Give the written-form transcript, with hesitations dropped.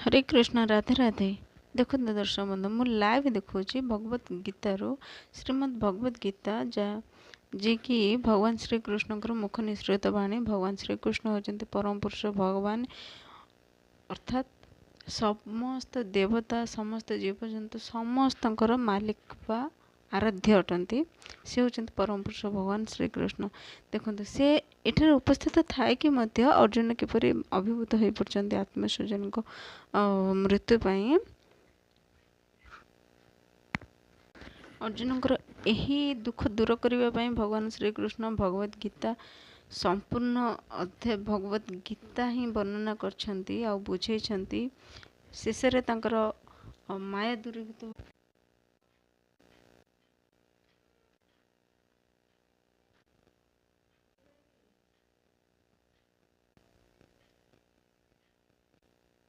ହରେ କୃଷ୍ଣ, ରାଧେ ରାଧେ। ଦେଖନ୍ତୁ ଦର୍ଶକ ବନ୍ଧୁ, ମୁଁ ଲାଇଭ୍ ଦେଖାଉଛି ଭଗବତ ଗୀତାରୁ, ଶ୍ରୀମଦ୍ ଭଗବତ ଗୀତା, ଯାହା ଯିଏକି ଭଗବାନ ଶ୍ରୀକୃଷ୍ଣଙ୍କର ମୁଖ ନିଃସୃତ ବାଣୀ। ଭଗବାନ ଶ୍ରୀକୃଷ୍ଣ ହେଉଛନ୍ତି ପରମ ପୁରୁଷ ଭଗବାନ, ଅର୍ଥାତ୍ ସମସ୍ତ ଦେବତା, ସମସ୍ତ ଜୀବଜନ୍ତୁ, ସମସ୍ତଙ୍କର ମାଲିକ ବା ଆରାଧ୍ୟ ଅଟନ୍ତି। ସେ ହେଉଛନ୍ତି ପରମ ପୁରୁଷ ଭଗବାନ ଶ୍ରୀକୃଷ୍ଣ। ଦେଖନ୍ତୁ, ସେ ଏଠାରେ ଉପସ୍ଥିତ ଥାଇକି ମଧ୍ୟ ଅର୍ଜୁନ କିପରି ଅଭିଭୂତ ହୋଇପଡ଼ୁଛନ୍ତି ଆତ୍ମୀୟ ସ୍ୱଜନଙ୍କ ମୃତ୍ୟୁ ପାଇଁ। ଅର୍ଜୁନଙ୍କର ଏହି ଦୁଃଖ ଦୂର କରିବା ପାଇଁ ଭଗବାନ ଶ୍ରୀକୃଷ୍ଣ ଭଗବତ ଗୀତା ସମ୍ପୂର୍ଣ୍ଣ ଅଧ୍ୟାୟ ଭଗବତ ଗୀତା ହିଁ ବର୍ଣ୍ଣନା କରିଛନ୍ତି ଆଉ ବୁଝେଇଛନ୍ତି। ଶେଷରେ ତାଙ୍କର ମାୟା ଦୂରୀଭୂତ